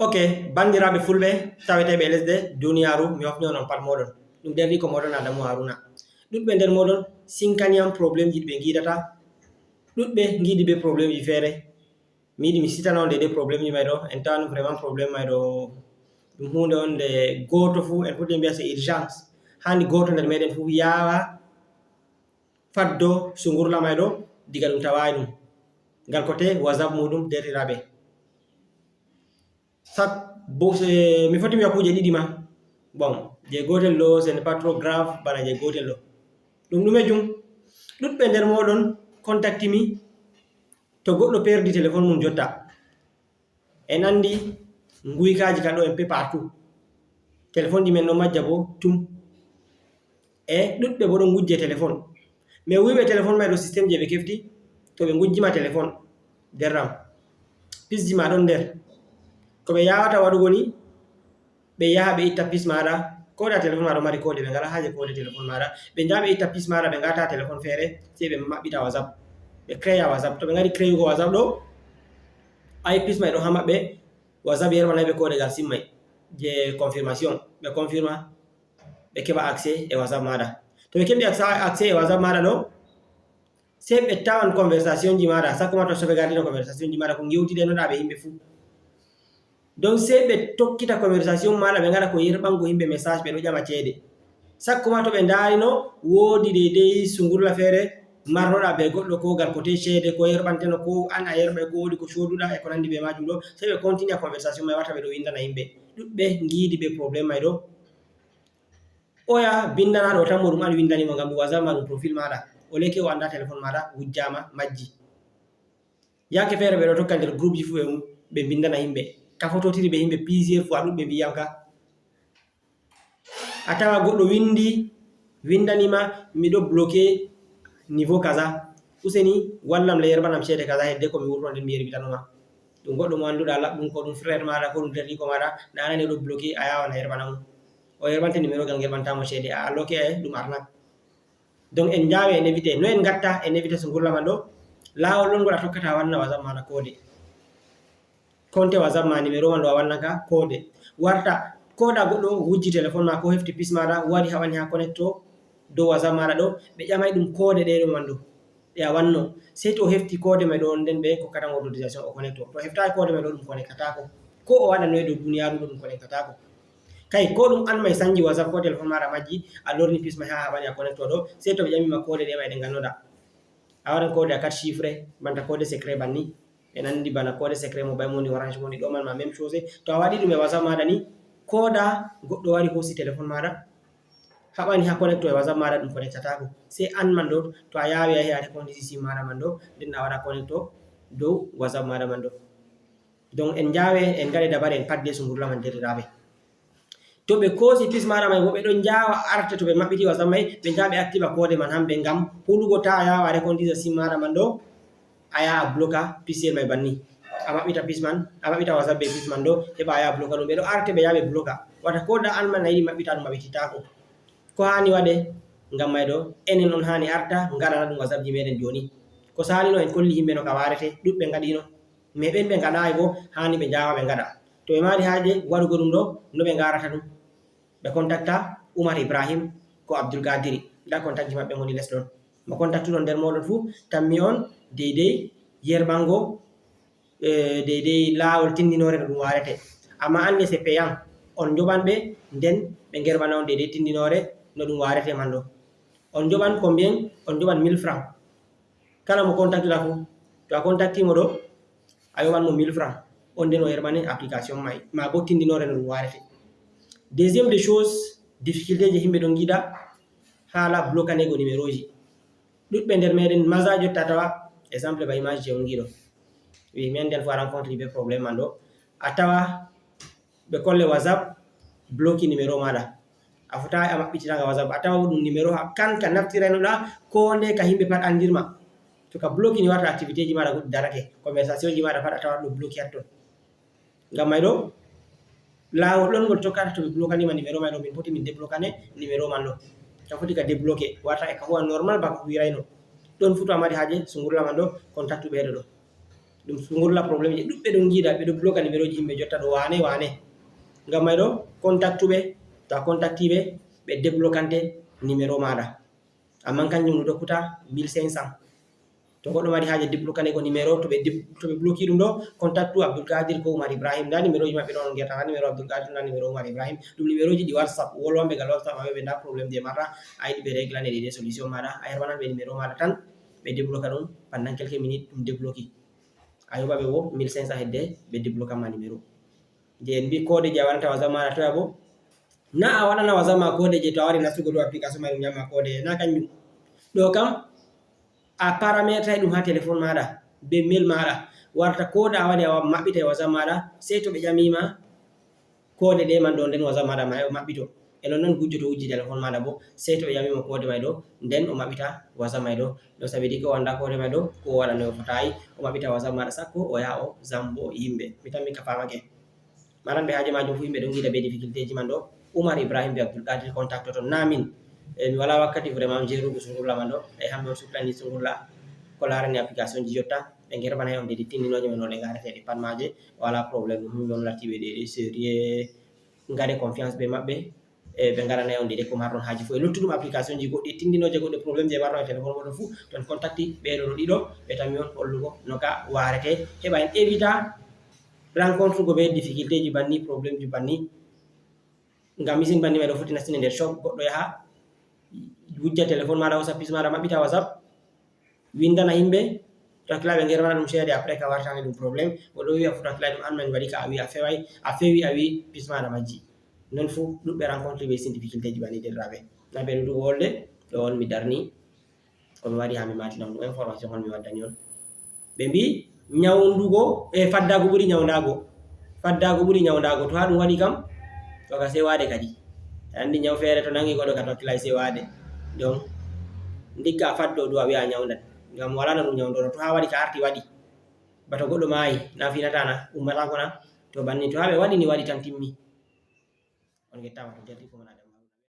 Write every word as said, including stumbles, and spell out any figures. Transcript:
Ok, banndiraaɓe fulɓe taweteeɓe e lesɗe duniyaaru, mi hofni on on pat mooɗon. Ɗum nder riko mooɗon Adamu Haruna. Ɗuɗɓe nder mooɗon sinkani am probleemji ɗi ɓe ngiidata. Ɗuɗɓe ngiidi bee probleemji feere. Mi yiɗi mi sitana on deydey probleemji may ɗo. En tawan vraiment problème may ɗo ɗum huunde on nde gooto fuu en foti mbi'a c'est urgence. Haandi gooto nder meeɗen fuu yaawa faddo sungurla may ɗo diga ɗum tawaay ɗum. Ngal kote WhatsApp muuɗum, deerɗiraaɓe. Sak-, bo-, eh, mi foti mi wi'a kuuje ɗiɗi ma. Bon, je gootel ɗo, ce n'est pas trop grave, bana je gootel ɗo. Ɗum ɗume jum? Ɗuɗɓe nder mooɗon kontakti mi, to goɗɗo perdi telefon mum jotta. En anndi nguykaaji ka ɗo en pe partout. Telefonji men ɗon majja bo tum. E ɗuɗɓe bo ɗon ngujje telefon. Mais wuyɓe telefon may ɗo système je ɓe kefti, to ɓe ngujji ma telefon, derram, pisji ma ɗon nder. Ko ɓe yaawata waɗugo ni, ɓe yaha ɓe itta pis maaɗa, ko da telefon ma ɗo mari koode, ɓe ngala haaje koode telefon maaɗa. Ɓe njaha ɓe itta pis maaɗa, ɓe ngata telefon feere, sey ɓe maɓɓita WhatsApp. Ɓe créa WhatsApp. To ɓe ngari créugo WhatsApp ɗo, ay pis may ɗo ha maɓɓe, WhatsApp yerɓanay ɓe koode gal sim may, je confirmation. Ɓe confirma, ɓe keɓa accès e WhatsApp maaɗa. To ɓe keɓi accès, accès e WhatsApp maaɗa ɗo, sey ɓe tawan conversation ji maaɗa, sakko ma to sauvegarde no conversation ji maaɗa, ko ngewtiɗe no ɗa ɓe yimɓe fuu. Donc, sey ɓe tokkita conversation maaɗa, ɓe ngaɗa ko yerɓango yimɓe message, ɓe ɗo ƴama ceede. Sakko ma to ɓe ndaarino, woodi deydey sungurla feere marnoɗa be goɗɗo, ko gal kote ceede, ko yerɓanteno, ko an a yerɓe, ko woodi ko cooduɗa e ko nandi be maajum ɗo, sey ɓe continue conversation may, warta ɓe ɗo windana yimɓe. Ɗuɗɓe ngiidi be problème may ɗo. Oya bindanaɗo o tan mo ɗum an windani mo ngam ɗum WhatsApp ma, ɗum profil maaɗa. O leke o annda telefon maaɗa wujjama, majji. Yaake feere ɓe ɗo tokka nder groupji fuu ɓe, ɓe mbindana yimɓe. Ka fototiri ɓe yimɓe plusieurs fois, ɗuɗɓe mbiyam ka. A tawa goɗɗo windi, windani ma, "Miɗo bloqué niveau kaza. Useni, wallam le yerbanam ceede kaza hedde ko mi wurno nden mi yerbitano ma." Ɗum goɗɗo mo annduɗa laɓɗum, ko ɗum frère maaɗa, ko ɗum derɗiiko maaɗa, na nani o ɗo bloqué, a yaawan a yerbana mo. O yerbante numéro gal ngerɓanta mo ceede, a bloqué e ɗum arnaque. Donc en njaawe en évité. No en ngatta en évité so ngurla man ɗo? Laawol ɗon ngol a tokkata a wanna WhatsApp maaɗa koode. Konte WhatsApp ma, numéro man ɗo a wanna ka koode. Warta, koda goɗɗo wujji téléphone ma ko hefti pis maaɗa, wari haɓani ha connecto dow WhatsApp maaɗa ɗo, ɓe ƴamay ɗum koode ɗe ɗo man ɗo. Ɗe a wanno. Sey to o hefti koode may ɗo, nden ɓe kokkata mo autorisation o connecto. To o heftaaki koode may ɗo, ɗum connectataako. Ko o waɗa noy dow duniyaaru ɗo, ɗum connectataako. Kay, ko ɗum an may sanji WhatsApp ko téléphone maaɗa majji, a lorni pis may ha haɓani a connecto ɗo, sey to ɓe ƴami ma koode ɗe may ɗe ngannoɗa. A waɗan koode a quatre chiffre, banta koode secret banni. E nandi bana koode secret mo bay moni Orange Money ɗo man ma même chose. To a waɗi ɗum e WhatsApp maaɗa ni, koda goɗɗo wari hoosi téléphone maaɗa, haɓani ha connecto e WhatsApp maaɗa, ɗum connectataako. Sey an man ɗo, to a yaawi a yahi a répondisi sim maaɗa man ɗo, nden a waɗa connecto dow WhatsApp maaɗa man ɗo. Donc en njaawe, en ngaɗe dabare, en padde sungurla man, derɗiraaɓe. To ɓe koosi pis maaɗa may, woɓɓe ɗon njaawa arte to ɓe maɓɓiti WhatsApp may, ɓe njaawa ɓe activa koode man hamɓe ngam hulugo ta a yaawa a répondisa sim maaɗa man ɗo, a yaha a bloka pis yel may banni. A maɓɓita pis man, a maɓɓita WhatsApp be pis man ɗo, heɓa a yaha bloka ɗum. Ɓe ɗo arte ɓe yaha ɓe bloka. Wata ko da an man a yiɗi maɓɓita ɗum, maɓɓititaako. Ko haani waɗe ngam may ɗo, enen on haani arta ngaɗana ɗum WhatsApp ji meɗen jooni. Ko saalino en kolli yimɓe no ka waarete, ɗuɗɓe ngaɗino. Mais ɓen ɓe ngaɗaayi bo, haani ɓe njaawa ɓe ngaɗa. To ɓe maari haaje waɗugo ɗum ɗo, no ɓe ngaarata ɗum? Ɓe kontakta Umar Ibrahim ko Abdul Kadiri. Nda kontakji maɓɓe ngoni les ɗon. Mo kontaktuɗon nder mooɗon fuu, tammi on deydey yerɓango, eh, deydey laawol tindinoore no ɗum waarete. Amma annde c'est payant. On njoɓan ɓe, nden ɓe ngerɓana on deydey tindinoore no ɗum waarete man ɗo. On njoɓan combien? On njoɓan mille francs. Kala mo kontaktuɗa fuu, to a kontakti mo ɗo, a yoɓan mo mille francs. On nden o yerɓane application may, ma bo tindinoore no ɗum waarete. Deuxième des choses, difficulté je yimɓe ɗon ngiɗa haala blokanego numéroji. Ɗuɗɓe nder meɗen maza jotta tawa, exemple ba image je on ngiɗo. Wi, men nden fo a rencontre be problème man ɗo. A tawa ɓe kolle WhatsApp, bloki numéro maaɗa. A fotaay a maɓɓitinanga WhatsApp. A tawa ɗum numéro ha, kan ka naftiraynoɗa, ko nde ka yimɓe pat andirma. To ka bloki ni warta activité ji maaɗa goɗɗi darake. Conversation ji maaɗa pat a tawa ɗo bloki hatton. Ngam may ɗo, laawol ɗon ngol tokkata to ɓe blokanima numéro may ɗo, min poti min déblokane numéro man ɗo. Ka foti ka débloqué, warta e ka huwa normal bako huwirayno. Ɗon fu to a mari haaje sungurla man ɗo, contactu ɓeeɗo ɗo. Ɗum sungurla problème je ɗuɓɓe ɗon jiida, ɓe ɗo bloka numéro ji yimɓe jotta ɗo wane wane. Ngam may ɗo, contactu ɓe, to a contacti ɓe, ɓe déblokante numéro maɗa. Amman kanjum ɗo tokkuta mille cinq cents. To goɗɗo mari haaje déblokane ko numéro, to ɓe dib-, to ɓe bloki ɗum ɗo, contactu Abdul Kadir ko Umar Ibrahim. Nda numéro ji maɓɓe ɗon on gerta, nda numéro Abdul Kadir, nda numéro Umar Ibrahim. Ɗum numéro ji ɗi WhatsApp, wolwan ɓe gal WhatsApp maɓɓe, ɓe nda problème je marta, a yiɗi ɓe réglane ɗi de solution maɗa, a yerwanan ɓe numéro maɗa tan, ɓe déblokana ɗum, pendant quelques minutes, ɗum débloki. A yoɓa ɓe bo mille cinq cents hedde, ɓe déblokama numéro. Je en mbi code je a waɗata WhatsApp maɗa toya bo? Na a waɗana WhatsApp ma code je to a wari nastugo dow application mai ɗum ƴamma code, na kanjum. Ɗo kam a parametre ɗum ha téléphone maɗa, be mail maɗa. Warta code a waɗi a wa-, maɓɓita e WhatsApp maɗa, sey to ɓe ƴamima code ɗe man ɗo, nden WhatsApp maɗa mai o maɓɓito. E non non gujjo to wujji téléphone maɗa bo, sey to ɓe ƴamima code mai ɗo, nden o maɓɓita WhatsApp mai ɗo. Ɗo sabi di ko o anda code mai ɗo, ko o waɗa no o fotayi, o maɓɓita WhatsApp maɗa sakko o yaha o zambo yimɓe. Mi tammi ka famake. Maran ɓe haaje majum fu yimɓe ɗon gida be difficulté ji man ɗo. Umar Ibrahim be Abdul Kadir contacto ton, na min. E mi wala wakkati vraiment jerugo sungurla man ɗo. E hamɓe on suklani sungurla ko larani application ji jotta. Ɓe ngerɓanay on dedi tindinoje men no ɗe garetede pat maje. Wala problème, ɗum yimɓe on latti ɓe ɗe sérieux. Ngare confiance be maɓɓe. E ɓe ngaranay on dedi ko marɗon haaji fu. E luttuɗum application ji goɗɗi tindinoje goɗɗe problème je marɗon e téléphone moɗon fu. To on contacti ɓe ɗo ɗiɗo, ɓe tammi on hollugo no ka warete. Heɓa en évita rencontre go be difficulté ji banni, problème ji banni. Ngam misin banni mai ɗo foti nastine nder shop, goɗɗo yaha wujja téléphone maɗa, hosa pis maɗa, maɓɓita WhatsApp, windana yimɓe, to hakkilaaɓe ngerwana ɗum ceede, après ka wartani ɗum problème. O ɗo wi'a fu to hakkilaaɓe ɗum an man waɗi ka a wi a feway, a fewi a wi pis maɗa majji. Non fu ɗuɗɓe rencontre be sin difficulté ji banni derɗiraaɓe. Na ɓe ɗuɗu wolde ɗo on mi darni. Ko mi wari ha mi matina on ɗum information on mi waddani on. Ɓe mbi nyawndugo, e faddago ɓuri nyawndago. Faddago ɓuri nyawndago. To ha ɗum waɗi kam, to ka sey wade kadi. A andi nyaw feere to nangi goɗɗo ka tokkilay sey wade. Donc, ndikka a faddo ɗum a wi'a a nyawndan. Ngam wala no ɗum nyawndoro. To ha waɗi ka arti waɗi. Ba to goɗɗo maayi, na finata na, ummatako na. To banni, to ha ɓe waɗi ni waɗi tan timmi. On ngettama to jalti ko mana